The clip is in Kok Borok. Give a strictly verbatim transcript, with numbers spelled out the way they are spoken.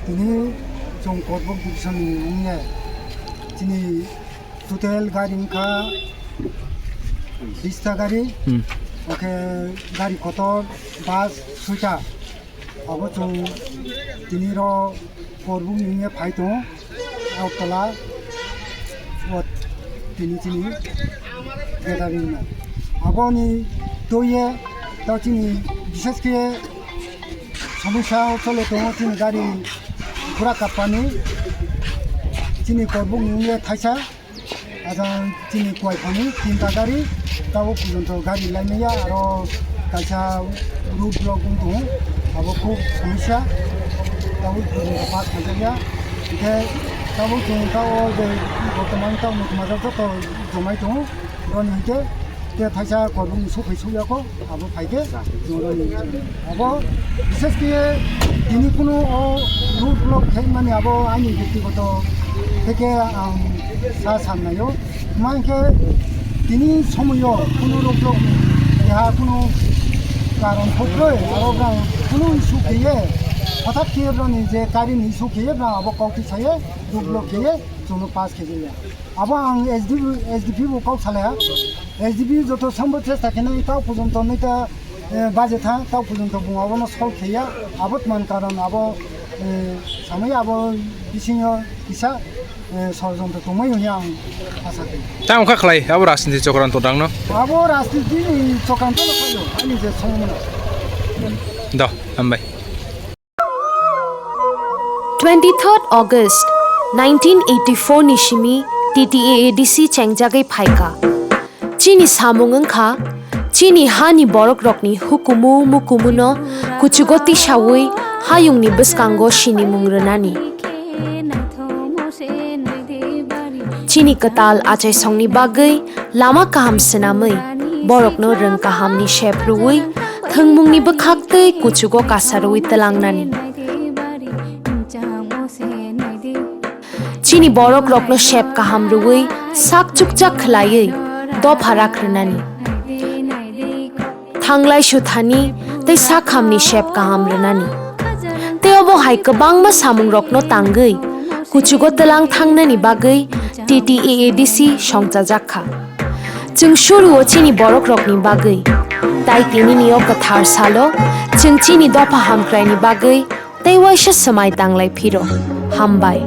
Tini chwng Korbuk division ni wngya. Chini total gari wngkha bista gari. Hmm. Oke, gari kotor bus soita. Abo chwng tini ro Korbuk ni wngya phai tongo. Agartala o tini chini gathering no. Aboni toye ta chini bishesh khe somosya chole tongo chini gari gura kapani chini Korbuk ni wngya thaisa. Ajang chini kuai phani tinta gari, tabuk porjonto gari laimaya, aro kaisa road block wng tongo, abo khub somosya, tabuk porjonto pass khaijakya. Hingkhe tabuk chwng tabuk je bortoman tabuk nukmajak joto jomai tongo, roni hingkhe te thaisa Korbuk ni sokphai sokya kho. Abo phaikhe chwng roni abo bishesh khe tini kunu o road block khaimani abo ani byaktigoto theke ang sa sannaio. Hingkhe tini somoyo kunu road block keha kunu karon phokroi abo bwrang kunu issue kheye hothat khe bwrani je karini issue kheye bwrang abo kok tisaye road block kheye chwngno pass khejaya. Abo ang S D P, S D P bo kok salaiha. S D P joto sambo chesta khenai tabuk porjonto neta eh, baje tha, tabuk porjonto bung abono solve khaiya, abo tman karon abo, eh, samai abo bisingo kisa, eh, sorojontro tongmai hwnwi ang asa khaio. Tamo kha khlai abo rajniti chokranto dangno? Abo rajniti ni chokranto no khaio, ani je songmano. Do, hambai. Twenty-third August nineteen eighty-four ni simi T T A A D C chengjagwi phaikha. Chini samung wngkha, chini hani borokrokni hukumu mukumuno kuchugo tisawi hayungni bwskango sinimung rwnani. Chini kwtal achaisongni bagwi lama kaham swnamwi, borokno rwng kahamni sep rwui, thwngmungni bwkhak tei kuchugo kasarwi twlangnani. Chini borokrokno sep kaham rwui sak chukchak khwlaiwi dopha rak rwnani. Thanglai suthani tei sakhamni sep kaham rwnani. Tei obo hai kwbangma samungrokno tangwi kuchugo twlang thangnani bagwi T T A A D C songchajak kha. Chwng suruo chini borokrokni bagwi, tai tinini o kwthar salo chwng chini dopha hamkraini bagwi tei waisa swmai tanglai phiro. Hambai.